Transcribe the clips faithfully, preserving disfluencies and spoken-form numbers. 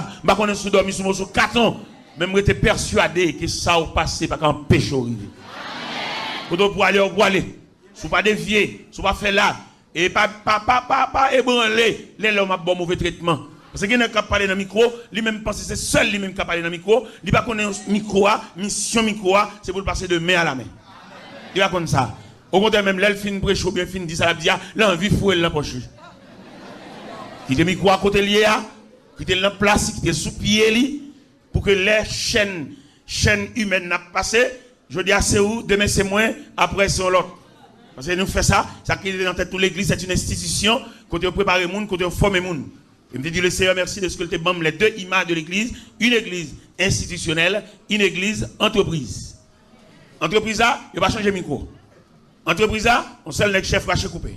M pa konnen si w dòmi sou moso katon, men m rete pèswade ke sa w pase pa ka anpeche w rive. Kote w prale a, w prale. Si w pa devye, si w pa fè la, e pa, pa, pa, pa, pa ebranle lè lòm ap ba w move tretman. Paske gen nèg k ap pale nan mikwo, li menm panse se sèl li menm k ap pale nan mikwo, li pa konnen mikwo a, misyon mikwo a, se pou l pase de men a la men. Li pa konn sa. Okontrè, menm lè l fin preche oubyen fin di sa l ap di a, l anvi foure l nan pòch li. Kite mikwo a kote l ye a, kite l nan plas li, kite l sou pye li, pou ke lè chèn, chèn imèn nan ap pase, jodi a se ou, demen se mwen, aprè se yon lòt. Paske nou fè sa, sa ki rete nan tèt tout legliz, c'est une institution, kote yo prepare moun, kote yo fòme moun. E m te di le Seyè mèsi de ce que l te ban m les deux images de l'église, une église institutionnelle, une église entreprise. Antrepriz la, yo pa chanje mikwo. Antrepriz la, yon sèl nèg chèf rache koupe.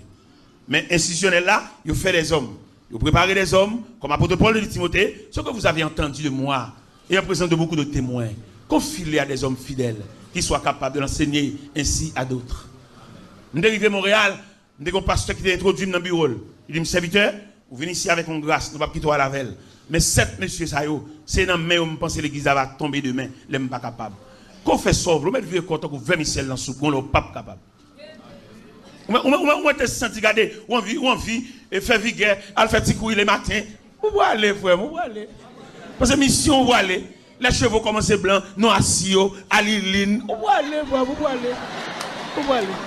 Men enstitisyonèl la, yo fè dèzòm. Yo prepare dèzòm, kòm apot Pòl te di Timote, ce que vous avez entendu de moi et en présence de beaucoup de témoins, confie-le à des hommes fidèles, qui soient capables de l'enseigner ainsi à d'autres. M te rive Monreyal, m te gen yon pastè ki te entwodui m nan biwo l. Li di m, "Sèvitè, ou vin isi avèk yon gras, nou p ap kite w al avè l. Men sèt mesye sa yo, se nan men yo m panse legliz la va tonbe demen, lè m pa kapab." Kon fè sa w vle, ou mèt vire kò w tankou vèmisyèl nan soup, gon lè w p ap kapab. Ou mèt, ou mèt, ou mèt, ou mèt te santi, gade, ou anvi, ou anvi, e fè vigè, al fè ti kouri lematen. Ou prale, frè m, ou prale. Paske misyon ou prale. Lè cheve w kòmanse blan, nwasi yo, alilin. Ou prale, frè m, ou prale. Ou prale.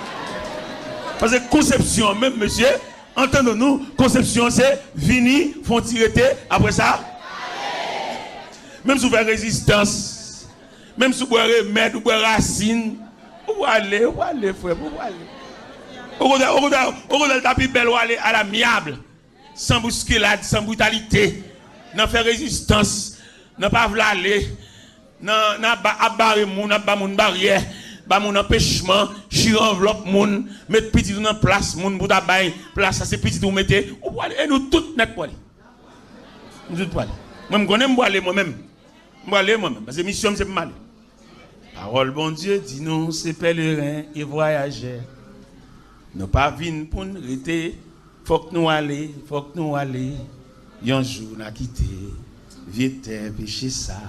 Paske konsepsyon an menm, mesye, entendons-nous, konsepsyon an se vini, fè yon ti rete, apre sa, menm si w fè rezistans, menm si w bwè remèd, ou bwè rasin, ou prale, ou prale, frè m, ou prale. Okontrè, okontrè, okontrè, l ta pi bèl w ale à l'amiable. San bouskilad, san britalite, nan fè rezistans, nan pa vle ale, nan, nan ba, ap bare moun, ap ba moun baryè, ba moun anpechman, chire anvlòp moun, met pitit ou nan plas moun pou ta bay plas la, se pitit ou mete, ou prale, e nou tout nèt prale. Nou tout prale. Mwen, m konnen m prale mwen menm. M prale mwen menm, paske misyon m se pou m ale. Pawòl Bondye di nou se pèleren e vwayajè. Nou pa vin pou n rete, fòk nou ale, fòk nou ale. Yon jou n a kite vye tè peche sa.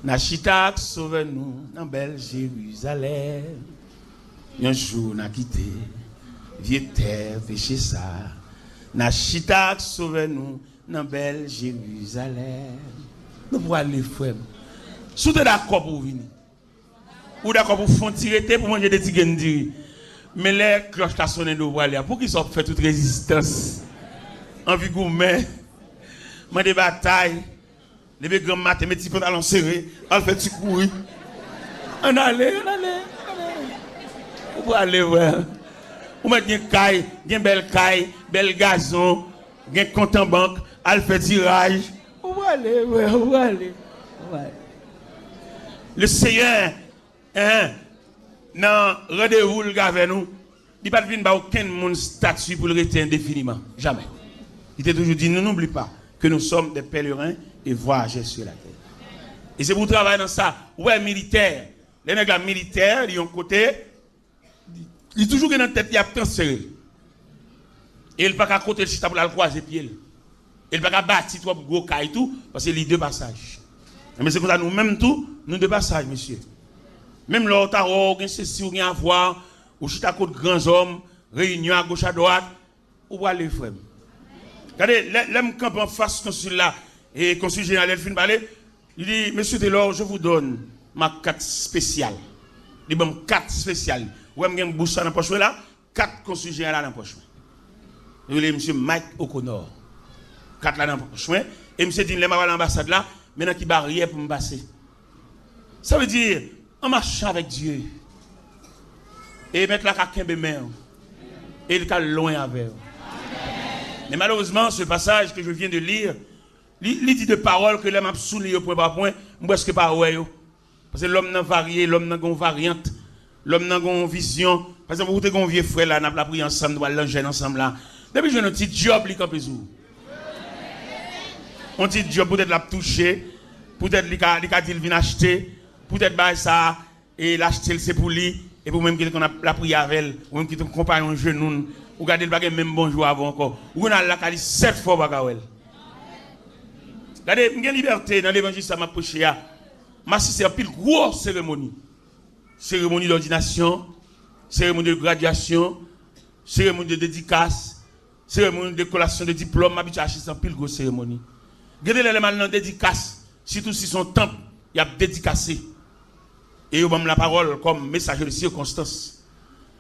N a chita ak Sovè nou nan bèl Jerizalèm. Yon jou n a kite vye tè peche sa. N a chita ak Sovè nou nan bèl Jerizalèm. Nou prale, frè m. Si w te dakò pou w vini, ou dakò pou w fè yon ti rete pou manje de ti grenn diri. Men lè klòch la sonnen di w prale a, poukisa w ap fè tout rezistans? Anvi goumen, mande batay, leve granm maten, met ti pantalon sere, al fè ti kouri. Ann ale, ann ale, ann ale. Ou prale, frè. Ou mèt gen kay, gen bèl kay, bèl gazon, gen kont an bank, al fè tiraj. Ou prale, frè, ou prale. Ou prale. Le Seyè, en, nan randevou l gen avè nou, li pa t vin ba okenn moun stati pou l rete endefiniman. Jamè. Li te toujou di, nous n'oublie pas que nous sommes des pèlerins et voyageurs sur la terre. E se pou w travay nan sa. Ou wè militè, lè nèg la militè, li yon kote, li toujou gen nan tèt li ap transfere l. E l pa ka kote l chita pou l al kwaze pye l. E l pa ka bati twòp gwo kay tou, paske li de pasaj. Enben, se konsa nou menm tou, nou de pasaj, mesye. Menm lè w ta wè w gen sesi, w gen avwa, ou chita kot gran zòm, reyinyon agoch adwat, ou prale, frè m. Gade, lè, lè m kanpe anfas konsil la, e konsil jeneral, lè l fin pale, li di, "Monsieur Taylor, je vous donne ma carte spéciale." Li ban m kat espesyal. Ou wè m gen bous la nan pòch mwen la, kat konsil jeneral la nan pòch mwen. Yo rele misye Mike O'Connor. Kat la nan pòch mwen, e misye di m, "Lè m ap al nan anbasad la, men nan ki baryè pou m pase." Sa vle di, en marchant avec Dieu, e Mèt la ka kenbe men w, e l ka lwen avè w. Men malerezman, ce passage que je viens de lire, li, li di de pawòl ke lè m ap sou li yo pwen pa pwen, m prèske pa wè yo. Paske lòm nan varye, lòm nan gon varyant, lòm nan gon vizyon. Pa egzanp, ou te gon vye frè la, n ap lapriyè ansanm, nou pral nan jèn ansanm la. Depi jwenn yon ti djòb, li kanpe sou ou. Yon ti djòb, poutèt l ap touche, poutèt li ka, li ka di l vin achte, poutèt bagay sa, e l achte l, se pou li, epi ou menm ki te konn ap lapriyè avè l, ou menm ki te konpayon jenou l, ou gade l pa gen menm bonjou avè w ankò. Ou konn al lakay li sèt fwa, ou pa ka wè l. Gade, m gen libète nan levanjil sa m ap preche a. M asiste anpil gwo seremoni. Seremoni dòdinasyon, seremoni de gradyasyon, seremoni de dedikas, seremoni de kolasyon de diplòm. M abitye asiste anpil gwo seremoni. Gen de lè, lè m al nan dedikas, sitou si se yon tanp, y ap dedikase. E yo ban m lapawòl kòm mesaje de sikonstans.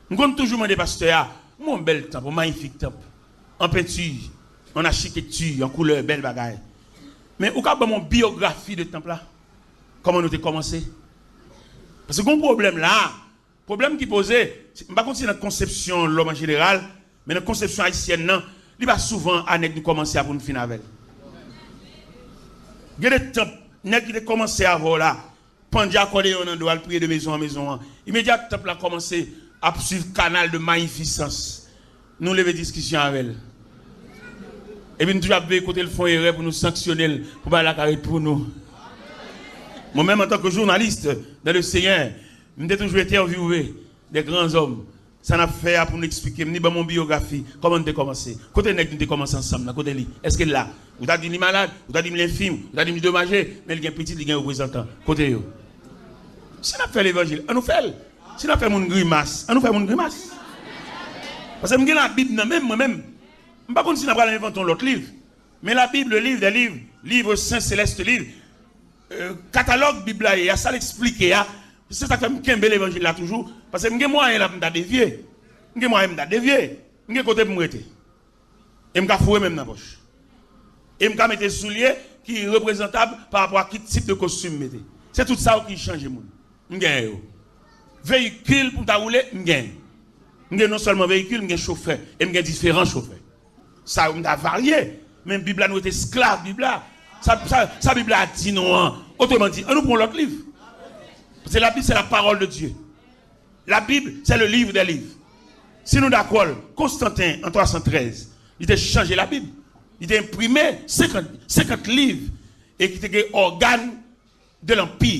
M konn toujou mande pastè a, "M wè yon bèl tanp, yon mayifik tanp, an penti, an achikekti, an koulè, bèl bagay. Men ou ka ban m yon biyografi de tanp la? Kòman nou te kòmanse?" Paske gen yon pwoblèm la. Pwoblèm ki poze, m pa konn si nan konsepsyon lòm an jeneral, men nan konsepsyon ayisyèn nan, li pa souvan a nèg nou kòmanse a pou nou fin avè l. Gen de tanp, nèg ki te kòmanse avè w la, pandye akòdeyon nan do a, l priye de mezon an mezon an. Imedyat tanp la kòmanse ap swiv kanal de mayifisans, nou leve diskisyon avè l. Epi n toujou ap veye kote l fè yon erè pou nou sanksyone l, pou bagay la ka ret pou nou. Mwen menm, antanke jounalis dans le Seigneur, m te toujou entèvyouve de gran zòm. Sa n ap fè a pou n eksplike m, ni ban m yon biyografi. Kòman n te kòmanse? Kote nèg nou te kòmanse ansanm nan? Kote li? Èske l la? Ou ta di m li malad, ou ta di m li enfim, ou ta di m li domaje, men li gen pitit, li gen reprezantan. Kote yo? Si n ap fè levanjil, ann nou fè l. Si n ap fè moun grimas, ann nou fè moun grimas. Paske m gen Labib nan men m, mwen menm. M pa konn si n ap pral envante yon lòt liv. Men Labib, le livre des livres, livre saint, céleste livre, euh, katalòg Bib la ye a, sa l eksplike a, se sa k fè m kenbe levanjil la toujou, paske m gen mwayen la pou m ta devye. M gen mwayen m ta devye. M gen kote pou m rete. E m ka foure men m nan pòch. E m ka mete soulye ki reprezantab pa rapò a ki tip de kostim m mete. Se tout sa yo ki chanje moun. M genyen yo. Veyikil pou m ta woule, m genyen. M gen non sèlman veyikil, m gen chofè. E m gen diferan chofè. Sa yo, m ta varye. Men Bib la, nou rete esklav Bib la. Sa, sa, sa Bib la di nou an. Otreman di, ann nou pran yon lòt liv. Paske Labib, se la parole de Dieu. La Bible, c'est le livre des livres. Si nou dakò, Konstanten, an twa san trèz, li te chanje Labib. Li te enprime senkant, senkant liv e ki te gen ògàn de lanpi.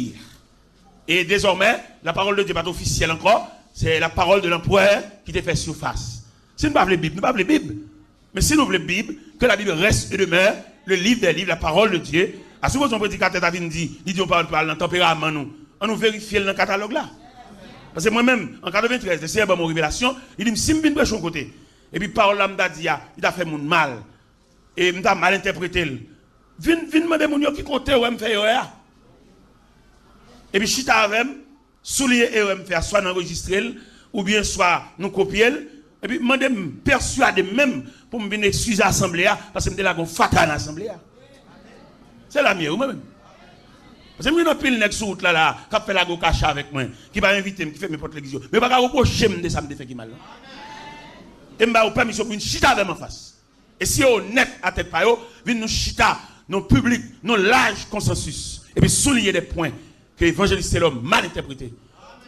E dezòmè, la parole de Dieu pa t ofisyèl ankò, se la parole de l'empereur ki te fè sifas. Si nou pa vle Bib, nou pa vle Bib. Men si nou vle Bib, que la Bible reste et demeure le livre des livres, la parole de Dieu. A sipoze yon predikatè ta vin di, li di yon pawòl, pawòl nan tanperaman nou. Ann nou verifye l nan katalòg la. Paske mwen menm, an katreventrèz, Lesenyè ban m yon revelasyon, li di m si m vin preche yon kote, epi pawòl la m ta di a, li ta fè moun mal, e m ta mal entèprete l, vin, vin mande moun yo ki kote w wè m fè erè a. Epi chita avè m, souliye erè m fè a, swa n anrejistre l, oubyen swa nou kopye l, epi mande m, pèswade m menm pou m vin eskize asanble a, paske m te lage yon fatra nan asanble a. Se la m ye, wi, mwen menm. Paske m gen anpil nèg sou wout la, la, k ap fè lago kache avèk mwen, ki pa envite m, ki fèmen pòt legliz yo. Men yo pa ka repwoche m de sa m te fè ki mal la. E m ba yo pèmisyon pou vin chita avè m anfas. E si yo onèt a tèt pa yo, vin nou chita nan piblik, nan laj konsansis, epi souliye de pwen ke evanjelis Telòm mal entèprete.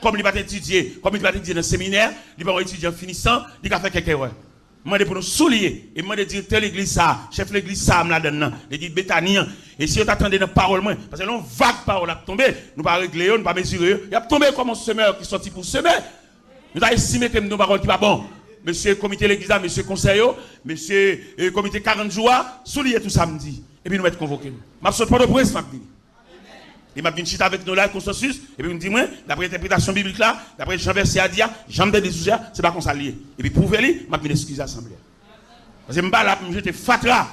Kòm li pa t etidye, kòm li pa t etidye nan seminè, li pa yon etidyan finisan, li ka fè kèk erè. M mande pou nou souliye, e m mande direktè legliz sa a, chèf legliz sa a m ladann nan, legliz Betani an, e si yo ta tande nan pawòl mwen, paske lè yon vag pawòl ap tonbe, nou pa regle yo, nou pa mezire yo, y ap tonbe kòm yon semè ki sòti pou seme. Nou ta estime ke m di yon pawòl ki pa bon. Mesye komite legliz la, mesye konsèy yo, mesye, eh, komite karant jou a, souliye tout sa m di. Epi nou mèt konvoke m. M ap sot Pòtoprens, m ap vini. E m ap vin chita avèk nou la, konsansis, epi nou di mwen, daprè entèpretasyon biblik la, daprè jan vèsè a di a, jan m tande sou sa, se pa konsa l ye. Epi pwouve li, m ap vin eskize asanble a. Paske m pa la pou m jete fatra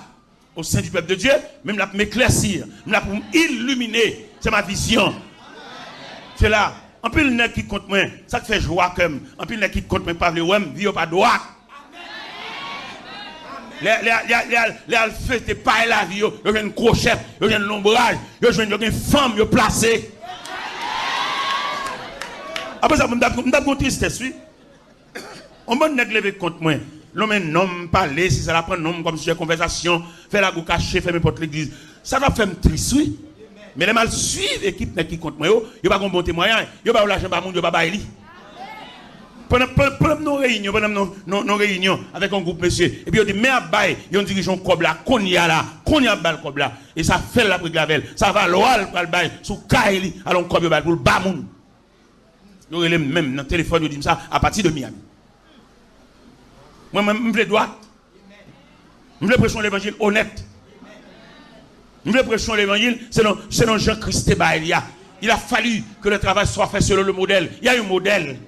au sein du peuple de Dieu, men m la pou m eklèsi, m la pou m ilimine. Se ma vision. Se la, anpil nèg ki kont mwen, sa k fè jwa kè m, anpil nèg ki kont mwen pa vle wè m, vi yo pa dwat. Lè, lè, lè, lè, lè al fete pay lavi yo, yo jwenn gwo chèf, yo jwenn lonbraj, yo jwenn, yo gen fanm, yo plase. Apre sa, m t ap, m t ap gon tristès, wi. Yon bann nèg leve kont mwen, lonmen non m, pale, si sa la pran non m kòm sijè konvèsasyon, fè lago kache, fèmen pòt legliz. Sa t ap fè m tris, wi. Men lè m al swiv ekip nèg ki kont mwen yo, yo pa gon bon temwayaj. Yo ba yo lajan ba moun, yo pa bay li. Pandan, pandan, pandan m nan yon reyinyon, pandan m nan, nan, nan reyinyon avèk yon gwoup mesye, epi yo di, men ap bay yon dirijan kòb la, kounye a la, kounye a ap ba l kòb la. E sa fè l ap regle avè l. Sa valwa l pral bay sou kay li, alò yon kòb yo ba l pou l ba moun. Yo rele m menm nan telefòn, yo di m sa apati de Miami. Mwen, mwen, m vle dwat. M vle preche yon levanjil onèt. Nou vle preche yon levanjil selon, selon jan Kris te bay li a. Il a fallu que le travail soit fait selon le modèle. Il y a un modèle.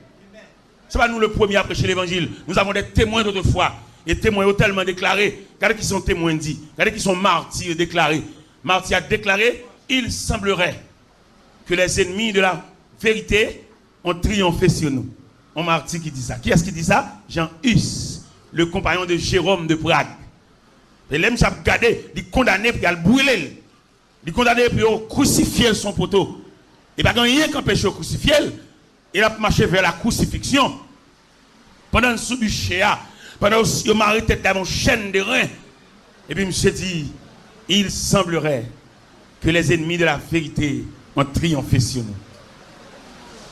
Se pa nou le premye a preche levanjil. Nous avons des témoins d'autrefois. E temwen yo tèlman deklare. Gade ki sa yon temwen di. Gade ki sa yon mati deklare. Mati a deklare, il semblerait que les ennemis de la vérité ont triomphé sur nous. Yon mati ki di sa. Kiyès ki di sa? Jean Hus, le compagnon de Jérôme de Prague. E lè misye ap gade, li kondane pou y al brile l. Li kondane pou yo krisifye l sou yon poto. E pa gen anyen k anpeche yo krisifye l. E l ap mache vè la crucifixion. Pandan l sou biche a, pandan yo, yo mare tèt li avèk yon chèn de ren. Epi misye di, il semblerait que les ennemis de la vérité ont triomphé sur nous.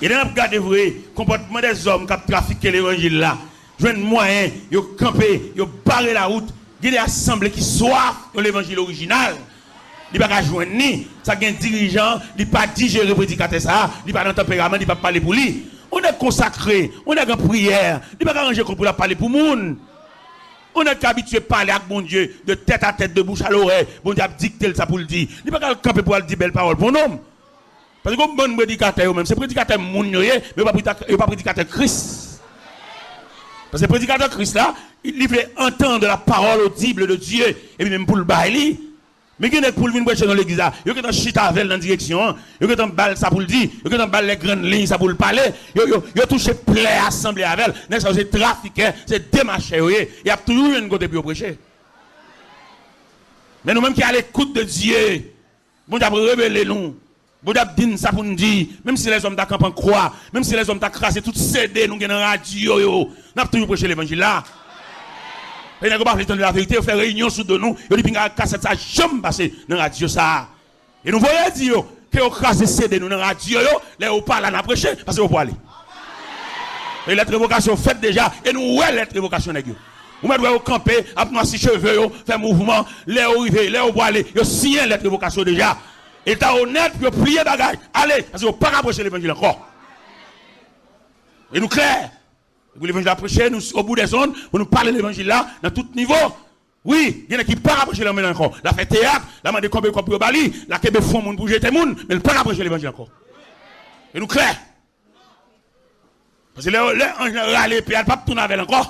E lè n ap gade vre, konpòtman dèzòm k ap trafike levanjil la, jwenn mwayen, yo kanpe, yo bare lawout. Gen de asanble ki swaf yon levanjil orijinal. Li pa ka jwenn ni. Sa gen dirijan, li pa dijere predikatè sa a, li pa nan tanperaman, li pa pale pou li. Yon nèg konsakre, yon nèg an priyè, li pa ka ranje kont pou l ap pale pou moun. Yon nèg ki abitye pale ak Bondye de tèt a tèt, de bouch a lorèy, Bondye ap dikte l sa pou l di. Li pa ka al kanpe pou al di bèl pawòl pou yon nonm. Paske yon bann predikatè yo menm, se predikatè moun yo ye, men yo pa predika-, yo pa predikatè Kris. Paske predikatè Kris la, li vle entendre la parole audible de Dieu, epi menm pou l bay li. Men gen nèg pou l vin preche nan legliz la, yo gentan chita avè l nan direksyon an, yo gentan ba l sa pou l di, yo gentan ba l les grandes lignes sa pou l pale, yo, yo, yo touche plè asanble avè l. Nèg sa yo se trafikè, se demachè yo ye, y ap toujou jwenn kote pou yo preche. Men nou menm ki alekout de Dye, Bondye ap revele nou. Bondye ap di n sa pou n di. Menm si lèzòm ta kanpe an kwa, menm si lèzòm ta kraze tout C D nou gen nan radyo yo, n ap toujou preche levanjil la. E nèg yo pa vle tande laverite, yo fè reyinyon sou do nou, yo di pinga kasèt sa janm pase nan radyo sa a. E nou voye di yo ke yo kraze C D nou nan radyo yo, lè yo pa la n a preche, paske yo pwale. E lèt revokasyon fèt deja, e nou wè lèt revokasyon nèg yo. Ou mèt wè yo kanpe, ap nwasi cheve yo, fè mouvman, lè yo rive, lè yo pwale, yo siyen lèt revokasyon deja. E ta onèt pou yo pliye bagay, ale, paske yo pa ka preche levanjil ankò. E nou klè. Pou levanjil la preche, nou o bout dè zonn, pou nou pale levanjil la nan tout nivo. Wi, gen nèg ki pa ka preche lanmè ankò. L ap fè teyat, l ap mande konbyen kòb pou yo ba li, l ap kenbe fon moun pou jete moun, men l pa ka preche levanjil ankò. E nou klè. Paske lè, lè anj lan rale epe a, l p ap tounen avè l ankò.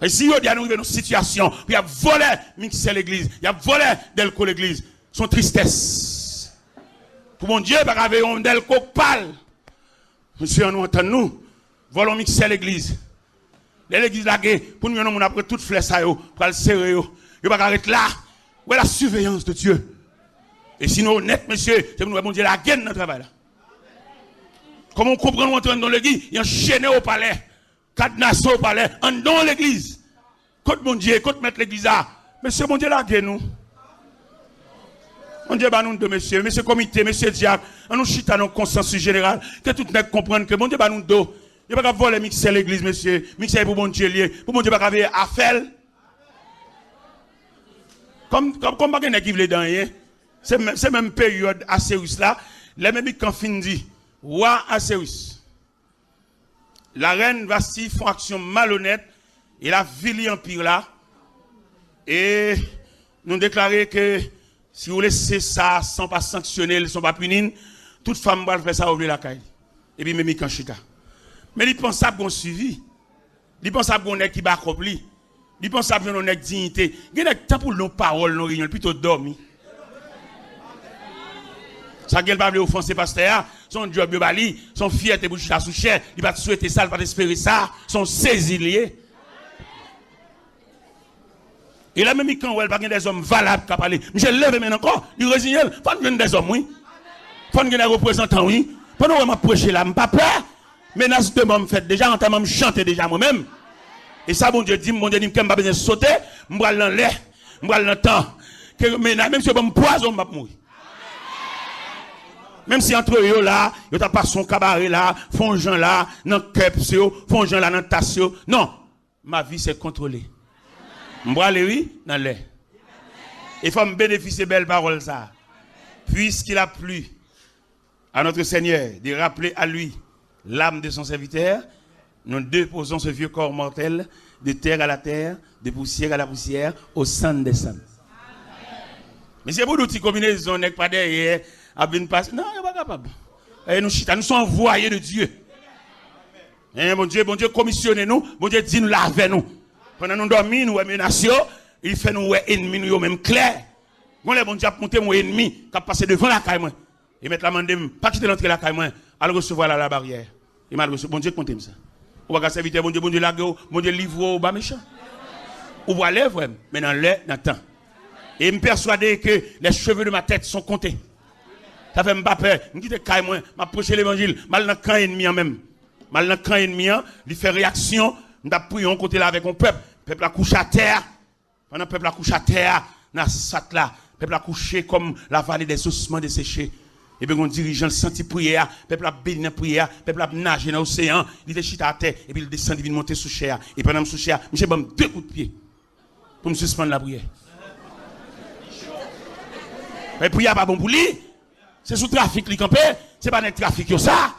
E si jodi a nou rive nan sitiyasyon pou y ap vòlè miksè legliz, y ap vòlè dèlko legliz, se yon tristès. Pou Bondye pa ka veye yon dèlko k pa l. Mesye, ann nou antann nou. Vòlè yon miksè legliz. Lè legliz lage, pou nou jwenn yon moun ap ret tout flè sa yo, pral sere yo. Yo pa ka ret la. Wè la surveillance de Dieu. E si nou onèt, mesye, se pou nou wè Bondye lage n nan travay la. Kòman w konprann w antre anndan yon legliz, y anchene w o palè, kadnase w o palè, anndan yon legliz. Kot Bondye? Kot mèt legliz la? Mesye, Bondye lage nou. Bondye ba nou do, mesye. Mesye komite, mesye dyak, ann nou chita nan konsansis jeneral. Ke tout nèg konprann ke Bondye ba nou do. Yo pa ka vòlè miksè legliz, mesye. Miksè e pou Bondye l ye. Pou Bondye pa ka veye afè l. Kòm, kòm, kòm pa gen nèg ki vle di anyen, se menm, se menm peryòd Asewis la, lè Memekan fin di, Wa Asewis, la reine Vasti fè yon aksyon malonèt e l avili anpi la. E nou deklare ke si w lese sa san w pa sanksyone l, san w pa pini l, tout fanm pral fè sa yo vle lakay li. Epi Memekan chita. Men li panse ap gon swivi. Li panse ap gon nèg ki bakòp li. Li panse ap jwenn yon nèg diyite. Gen nèg tanpou l nan pawòl nan reyinyon, l pito dòmi. Sa gen l pa vle ofanse pastè a, se yon djòb yo ba li, se yon fyète pou chita sou chè, li pa t swete sa, li pa t espere sa, se yon sezi li ye. E lè Memekan wè l pa gen dèzòm valab k ap pale, misye leve men l ankò, li reziyen l, fò n jwenn dèzòm wi. Fò n gen de reprezantan wi. Pandan w wè m ap preche la, m pa pè. Menas de mò m fèt deja, antèman m chante deja mwen menm. E sa Bondye di m, Bondye di m ke m pa bezwen sote, m pral nan lè, m pral nan tan. Ke mena-, menm si yo ban m pwazon, m p ap mouri. Menm si antre yo la, yo ta pase yon kabare la, fè yon jan la, nan kèps yo, fè yon jan la, nan tas yo. Non, ma vie c'est contrôlé. M prale wi, nan lè. E fò m benefisye bèl pawòl sa. Puisqu'il a plu à notre Seigneur de rappeler à lui l'âme de son serviteur, nous déposons ce vieux corps mortel de terre à la terre, de poussière à la poussière, au cendre des cendres. Men se pou nou ti konbinezon, nèg pa dèyè, ap vin pase. Non, yo pa kapab. E nou chita, nou se anvwaye de Dye. Hein, Bondye, Bondye komisyone nou, Bondye di nou l avè nou. Pandan nou dòmi, nou wè menas yo, li fè nou wè ènmi nou yo menm klè. Gon lè Bondye ap montre m wè ènmi k ap pase devan lakay mwen. E mèt la mande m, pa kite l antre lakay mwen, al resevwa l a labaryè. E m al resevwa, Bondye k montre m sa. Ou pa ka sèvitè Bondye, Bondye lage w, Bondye livre w ba mechan. Ou prale, frè m, men nan lè, nan tan. E m pèswade ke les cheveux de ma tête sont comptés. Sa fè m pa pè, m kite kay mwen, m ap preche levanjil, m al nan kan ènmi an menm. M al nan kan ènmi an, li fè reyaksyon, m t ap priye yon kote la avèk yon pèp, pèp la kouche atè a. Pandan pèp la kouche atè a, nan sat la, pèp la kouche comme la vallée des ossements desséchés. Epi gon dirijan l santi priyè a, pèp la ap beni nan priyè a, pèp la ap naje nan oseyan, li te chita atè, epi l desann, li vin monte sou chè a. E pandan m sou chè a, misye ban m de kout pye pou m sispann lapriyè. Men priyè a pa bon pou li. Se sou trafik li kanpe. Se pa nèg trafik yo sa.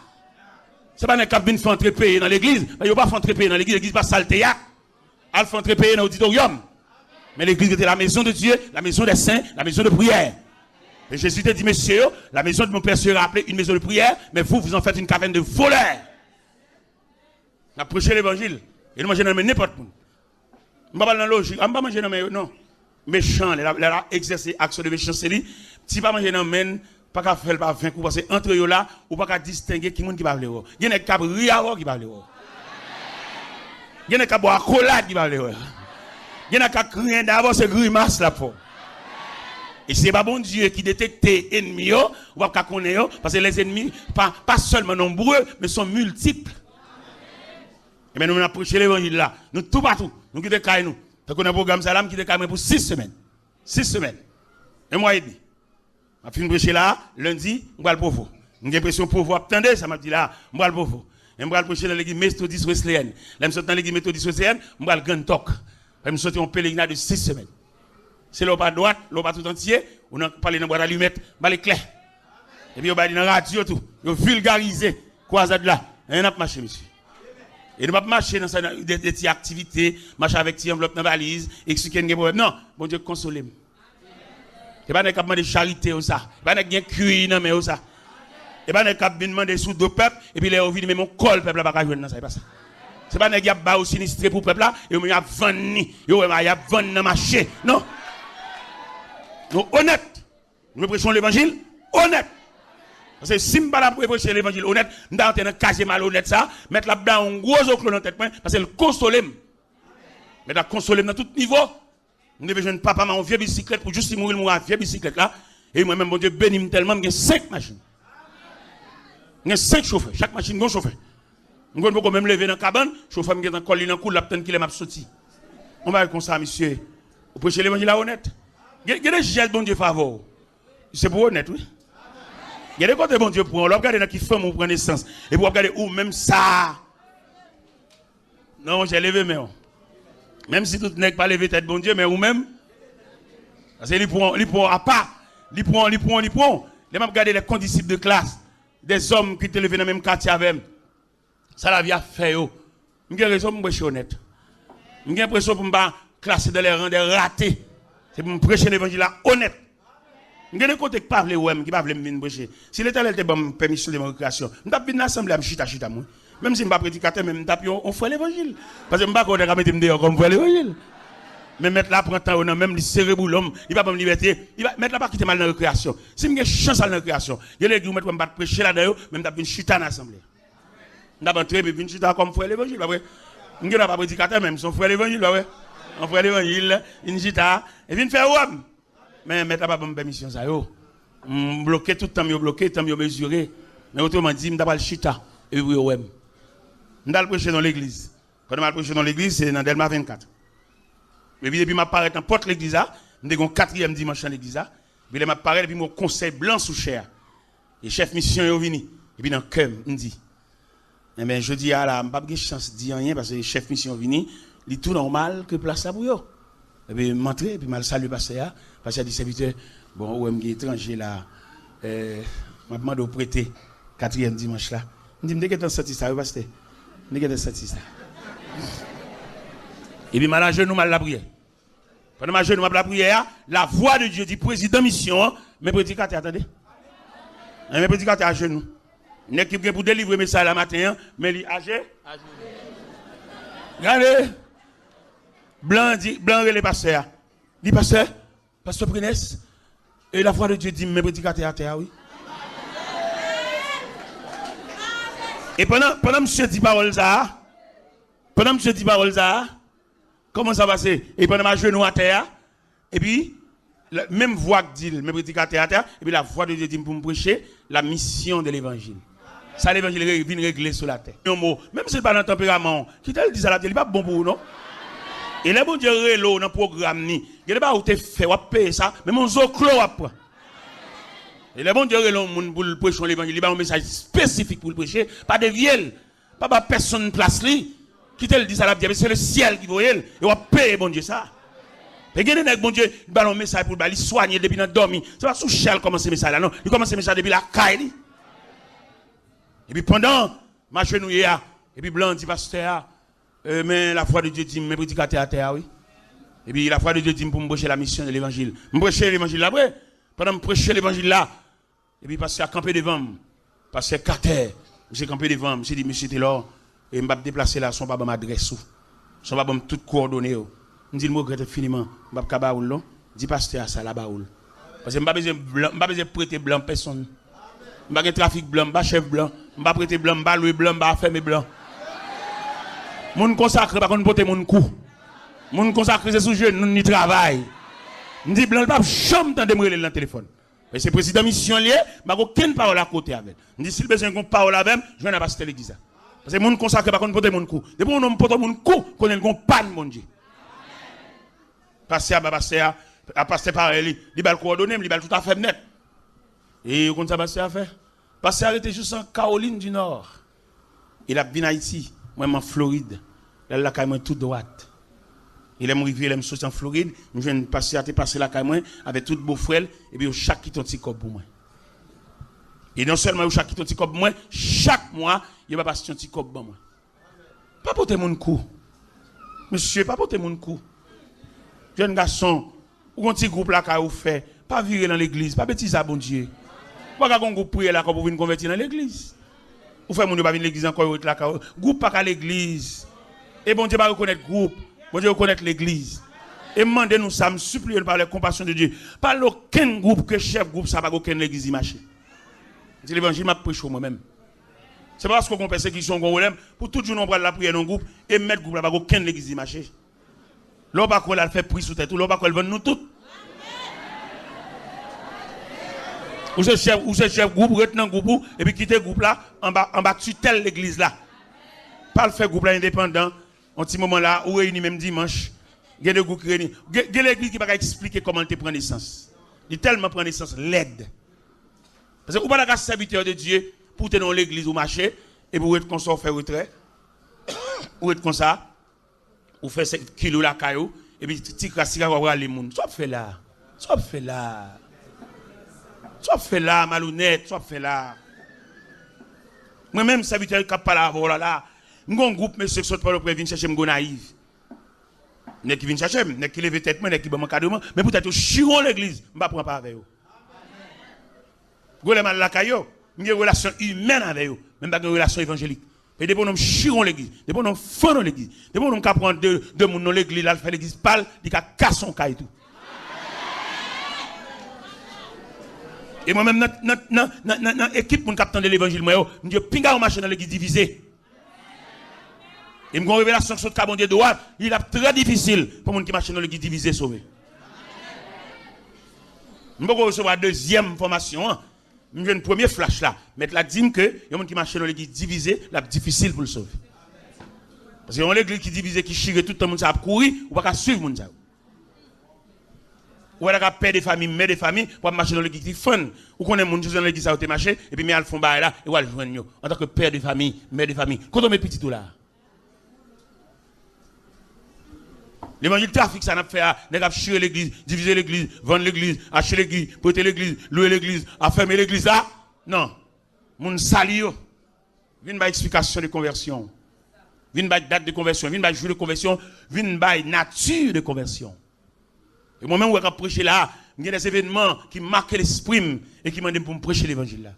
Se pa nèg k ap vin fè antre peye nan legliz. Men yo pa fè antre peye nan legliz. Legliz pa sal teyat. Al fè antre peye nan oditoryòm. Men legliz rete la maison de Dieu, la maison des saints, la maison de prière. E Jezi te di mesye yo, la maison de mon père sera appelée une maison de prière, mais vous, vous en faites une caverne de voleurs. N ap preche levanjil. E nou manje nan men nenpòt moun. M pa pral nan lojik. A, m pa manje nan men yo, non. Mechan, lè l ap, lè l ap egzèse aksyon de mechanste li, si pa manje nan men l, pa ka fè l pa venk ou, paske antre yo la, ou pa ka distenge ki moun ki pa vle wè w. Gen nèg k ap ri avè w ki pa vle wè w. Gen nèg k ap bwè akolad ki pa vle wè w. Gen nèg k ap griyen dan avè w, se grimas l ap fè w. E si se pa Bondye ki detekte ènmi yo, ou p ap ka konnen yo, paske lèzenmi pa, pa sèlman nonbre, men son miltip. Ebyen, nou menm n ap preche levanjil la. Nou toupatou. Nou kite kay nou. Tankou nan pwogram sa la, m kite kay mwen pou sis semèn. Sis semèn. Yon mwa edmi. M ap fin preche la, lendi, m pral Pwovo. M gen enpresyon Pwovo ap tande sa m ap di la, m pral Pwovo. E m pral preche nan legliz Metodis Wesleyèn. Lè m sot nan legliz Metodis Wesleyèn, m pral Grann Tòk. Fè m soti yon pelerinaj de sis semèn. Se lè w pa dwat, lè w pa tout antye, ou nan pale nan bwat alimèt, bale klè. Epi yo bay li nan radyo tou. Yo vilgarize kwazad la. E n ap mache, mesye. E nou p ap mache nan sa, nan de, de ti aktivite, mache avèk ti anvlòp nan valiz, eksplike n gen pwoblèm. Non, Bondye konsole m. Se pa nèg k ap mande charite yo sa. Se pa nèg gen kwi nan men yo sa. Se pa nèg k ap vin mande sou do pèp, epi lè yo vini, menm yon kòl pèp la pa ka jwenn nan sa. Se pa sa. Se pa nèg y ap ba yo sinistre pou pèp la, e yo menm y ap vann ni. Yo wè, y ap vann nan mache. Non. Nou onèt. Nou dwe preche yon levanjil onèt. Paske si m pa ta preche levanjil onèt, m ta antre nan kazye malonèt sa, mèt la ap bay yon gwo zoklo nan tèt mwen, paske l konsole m. Mèt la konsole m nan tout nivo. M te vin jwenn papa m a yon vye bisiklèt pou jis li mouri, l mouri a vye bisiklèt la. E mwen menm, Bondye beni m tèlman, m gen senk machin. M gen senk chofè. Chak machin gen yon chofè. M konn poko menm leve nan kabann, chofè m gentan kòl li nan kou, l ap tann kilè m ap soti. Yon bagay konsa, mesye. Ou preche levanjil la onèt. Gen, gen de jès Bondye fè avè w. Se pou onèt, wi. Gen de kote Bondye pran w. Lè w ap gade nan ki fanmi w pran nesans, epi w ap gade ou menm sa. Non, monchè, leve men w. Menm si tout nèg pa leve tèt Bondye, men ou menm. Paske li pran, li pran w apa. Li pran, li pran, li pran. Lè m ap gade les condisciples de classe, des hommes ki te leve nan menm katye avè m. Sa lavi a fè yo. M gen rezon pou m preche onèt. M gen enpresyon pou m pa klase dans les rangs des ratés. Se pou m preche levanjil la onèt. M gen de kote ki pa vle wè m, ki pa vle m vin preche. Si Letènèl te ban m pèmisyon devan rekreyasyon, m t ap vin nan asanble a, m chita, chita mwen. Menm si m pa predikatè, men m t ap yon, yon frè levanjil. Paske m pa kwè yo ta ka mete m deyò kòm frè levanjil. Men mèt la pran tan yo nan men m, li sere boulon m, li pa ban m libète. Li pa, mèt la pa kite m al nan rekreyasyon. Si m gen chans al nan rekreyasyon, gen legliz ou mèt wè m pa t preche ladan yo, men m t ap vin chita nan asanble. M t ap antre epi vin chita kòm frè levanjil, pa vre? M gen dwa pa predikatè, men m se yon frè levanjil, pa vre? Yon frè levanjil, vin chita, e vin fè wòm. Men mèt la pa ban m pèmisyon sa yo. M bloke tout tan m yo bloke, tan m yo mezire. Men otreman di, m ta pral chita, epi pou yo wè m. M t al preche nan legliz. Pandan m al preche nan legliz, se nan Dèlma vennkat. Epi depi m ap parèt nan pòt legliz la, m te gen yon katriyèm dimanch nan legliz la. Epi lè m ap parèt, epi m wè yon konsèy blan sou chè a. E chèf misyon yo vini. Epi nan kè m, m di, enben, jodi a la, m p ap gen chans di anyen, paske chèf misyon vini, li tou nòmal ke plas la pou yo. Epi m antre, epi m al salye pastè a. Pastè a di, sèvitè, bon, ou wè m gen etranje la, eh, m ap mande w prete katriyèm dimanch la. M di, m te gentan santi sa, wi, pastè. M te gentan santi sa. Epi m al ajenou, m al lapriyè. Pandan m ajenou, m ap lapriyè a, la voix de Dieu di, prezidan misyon an, men predikatè a, tande. Men predikatè ajenou. Nèg ki gen pou delivre mesaj la maten an, men li aje. Gade. Blan di, blan rele pastè a. Di, pastè, pastè Prinès, e la voix de Dieu di m men predikatè atè a, wi. E pandan, pandan misye di pawòl sa a, pandan misye di pawòl sa a, kòman sa pase? E pandan m ajenou atè a, epi, la, menm vwa k di l, men predikatè atè a, epi la voix de Dieu di m pou m preche la mission de l'évangile. Sa levanjil re-, vin regle sou latè. Yon mo, menm si l pa nan tanperaman w, kite l di sa l ap di, li p ap bon pou ou, non. E lè Bondye rele w nan pwogram ni, gen de bagay ou te fè, w ap peye sa, menm yon zoklo w ap pran. E lè Bondye rele yon moun pou l preche yon levanjil, li ba yon mesaj espesifik pou l preche, pa devye l. Pa ba pèsonn plas li. Kite l di sa l ap di a, men se lesyèl ki voye l, e w ap peye Bondye sa. Men gen de nèg Bondye ba l yon mesaj pou l bay, li swanye l depi nan dòmi. Se pa sou chè l kòmanse mesaj la, non. Li kòmanse mesaj depi lakay li. Epi pandan m ajenouye a, epi blan an di pastè a, e, men la voix de Dieu di m, men predikatè atè a, wi. Epi la voix de Dieu di m pou m preche la mission de l'évangile. M preche levanjil la vre. Pandan m preche levanjil la, epi pastè a kanpe devan m. Pastè Katè, misye kanpe devan m. Misye di, "Mesye Telor, e m p ap deplase la san w pa ban m adrès ou. San w pa ban m tout kowòdone w." M di l, "M regrèt enfiniman. M p ap ka ba ou l non. Di pastè a sa l a ba ou l." Paske m pa bezwen blan, m pa bezwen prete blan pèsonn. M pa gen trafik blan, m pa chèf blan. M pa prete blan, m pa lwe blan, m pa afème blan. Moun konsakre pa konn pote moun kou. Moun konsakre se sou jenou l li travay. M di blan l p ap janm tande m rele l nan telefòn. Men se prezidan misyon l ye, m pa gen okenn pawòl akote avè l. M di si l bezwen gen yon pawòl avè m, jwenn a pastè legliz la. Paske moun konsakre pa konn pote moun kou. Depi yon nonm pote moun kou, konnen l gen yon pàn Bondye. Pastè a ba pastè a, a pastè parèy li, li ba l kowòdone m, li ba l tout afè m nèt. E ou konn sa pastè a fè? Pastè a rete jis an Kawolin di Nò. E l ap vin Ayiti, mwen m an Florid. L al lakay mwen tou dwat. E lè m rive, lè m soti an Florid, m jwenn pastè a te pase lakay mwen avèk tout bofrè l, epi yo chak kite yon ti kòb pou mwen. E non sèlman yo chak kite yon ti kòb pou mwen, chak mwa, yo ba pastè yon ti kòb ban mwen. Pa pote moun kou. Mesye, pa pote moun kou. Jèn gason, ou gon ti gwoup lakay ou fè, pa vire nan legliz, pa betize a Bondye. Ou pa ka gon gwoup priyè lakay ou pou vin konvèti nan legliz. Ou fè moun yo pa vin legliz ankò, yo ret lakay ou. Gwoup pa ka legliz. E Bondye pa rekonèt gwoup. Bondye rekonèt legliz. E m mande nou sa, m sipliye nou par les compassions de Dieu. Pa al okenn gwoup ke chèf gwoup sa pa gen okenn legliz li mache. Se levanjil m ap preche w mwen menm. Se pa paske w gon pèsekisyon, w gon pwoblèm, pou tout jounen w pral lapriyè nan gwoup, e mèt gwoup la pa gen okenn legliz li mache. Lè w pa kwè l, al fè pri sou tèt ou, lè w pa kwè l, vann nou tout. Ou se chèf, ou se chèf gwoup, ret nan gwoup ou, epi kite gwoup la anba, anba titèl legliz la. Pa al fè gwoup la endepandan, yon ti moman la, ou reyini menm dimanch, gen de gwoup ki reyini. Gen, gen legliz ki pa ka eksplike kòman l te pran nesans. Li tèlman pran nesans lèd. Paske ou pa ta ka sèvitè de Dye pou w te nan yon legliz ou mache, epi ou ret konsa, ou fè retrè, ou ret konsa, ou fè se kilo lakay ou, epi ti, ti kras ti kras w ap rale moun. Sa w ap fè la? Sa w ap fè la? Sa w ap fè la, malonèt? Sa w ap fè la? Mwen menm, sèvitè k ap pale avè w la, la, m gon gwoup mesye k sot Pòtoprens vin chèche m Gonayiv. Nèg ki vin chèche m, nèg ki leve tèt mwen, nèg ki ban m ankadreman, men poutèt yo chire yon legliz, m pa pran pa avè yo. Gwo lè m al lakay yo, m gen relasyon imèn avè yo, men m pa gen relasyon evanjelik. E depi yon nonm chire yon legliz, depi yon nonm fann yon legliz, depi yon nonm ka pran de, de moun nan legliz, l al fè legliz pa l, li ka kase yon kay tou. E mwen menm nan, nan, nan ekip moun k ap tande levanjil mwen yo, m di yo, pinga w mache nan legliz divize. E m gon revelasyon k sot ka Bondye dwat, li ap trè difisil pou moun ki mache nan legliz divize sove. M poko resevwa dezyèm fòmasyon an. M jwenn premye flach la. Mèt la di m ke yon moun ki mache nan legliz divize, l ap difisil pou l sove. Paske yon legliz ki divize, ki chire tout tan, moun sa ap kouri, ou pa ka swiv moun sa yo. Ou pa ta ka pè de fanmi, mè de fanmi, w ap mache nan legliz ki fann. Ou konnen moun, jodi nan legliz sa yo te mache, epi men al fè yon bagay la, e w al jwenn yo. Antanke pè de fanmi, mè de fanmi, kote w met pitit ou la? Levanjil trafik sa n ap fè a, nèg ap chire legliz, divize legliz, vann legliz, achte legliz, prete legliz, lwe legliz, afèmen legliz la. Non. Moun sali yo. Vin bay eksplikasyon de konvèsyon. Vin bay dat de konvèsyon. Vin bay jou de konvèsyon. Vin bay nati de konvèsyon. E mwen menm, ou wè k ap preche la, m gen de evènman ki make lespri m e ki mande m pou m preche levanjil la.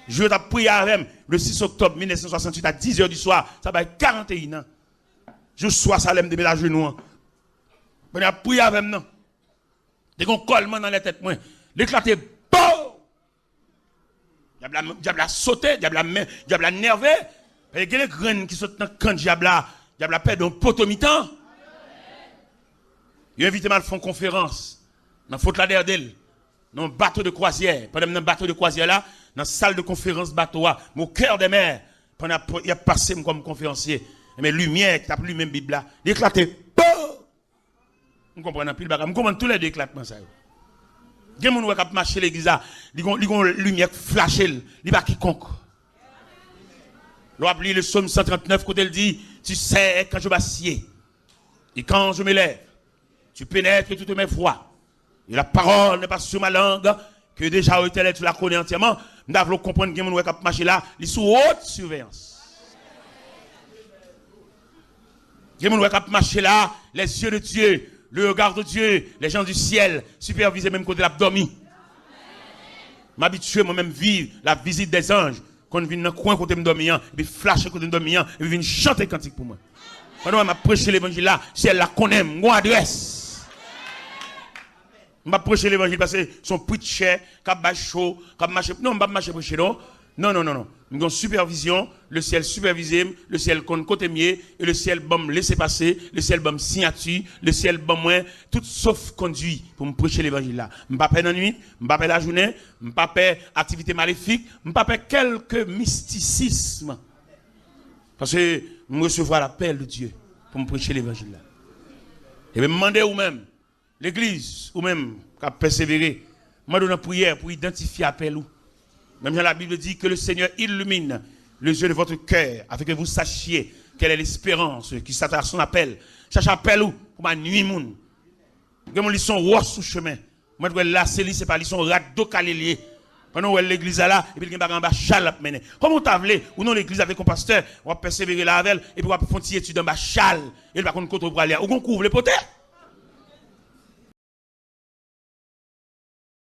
Jou yo t ap priye avè m, le six octobre mille neuf cent soixante-huit à dix heures du soir, sa bay karannteyen an. Jou swa sa, lè m te met ajenou an. Pandan y ap priye avè m nan, te gen yon kòlman nan lè tèt mwen. Li eklate, pow! Dyab la, dyab la sote, dyab la men, dyab la nève. Paske gen de grenn ki sot nan kan dyab la, dyab la pèdi yon poto mitan. Yo envite m al fè yon konferans nan Fort Lauderdale, nan yon bato de kwazyè. Pandan m nan bato de kwazyè la, nan sal de konferans bato a, m au cœur des mers, pandan y ap pase m kòm konferansye, men limyè ki t ap limen Bib la, li eklate. Pow! M konprann anpil bagay. M konprann toulède eklatman sa yo. Gen moun wè k ap mache legliz la, li gon, li gon limyè k flache l, li pa kikonk. Lè w ap li le psaume cent trente-neuf, kote l di, tu sais quand je m'assieds et quand je me lève, tu pénètres toutes mes voies, et la parole n'est pas sur ma langue, que déjà, ô Éternel, tu la connais entièrement. M ta vle w konprann, gen moun wè k ap mache la, li sou haute surveillance. Gen moun wè k ap mache la, les yeux de Dieu, le regard de Dieu, les gens du ciel, sipèvize menm kote l ap dòmi. M abitye mwen menm viv la visite des anges, konn vin nan kwen kote m dòmi an, epi flache kote m dòmi an, epi vin chante kantik pou mwen. Pandan m ap preche levanjil la, syèl la konnen m, m gon adrès. M p ap preche levanjil paske se yon preacher k ap bay show, k ap mache. Non, m p ap mache preche, non. Non, non, non, non. M gen yon sipèvizyon, lesyèl sipèvize m, lesyèl konn kote m ye, e lesyèl ban m lesepase, lesyèl ban m siyati, lesyèl ban mwen tout sof kondui pou m preche levanjil la. M pa pè nan nwit, m pa pè lajounen, m pa pè aktivite malefik, m pa pè kèlke mistisism. Paske m resevwa lapèl de Dye pou m preche levanjil la. Ebyen, m mande ou menm, legliz, ou menm k ap pèsevere, mande w nan priyè pou idantifye apèl ou. Menm jan la Bible dit que le Seigneur illumine les yeux de votre cœur, afin que vous sachiez quelle est l'espérance qui s'attache à son appel. Chache apèl ou pou pa nwi moun. Gen moun li se yon wòch sou chemen. Mwen t wè l la, se li, se pa li, se yon rad do kale li ye. Pandan w wè l legliz la la, epi l gen bagay anba chal l ap mennen. Kòman w ta vle, ou nan legliz avèk yon pastè, w ap pèsevere la avè l, epi w ap fè yon ti etid anba chal, e l pa konn kote w prale a. Ou gon kou w vle pote?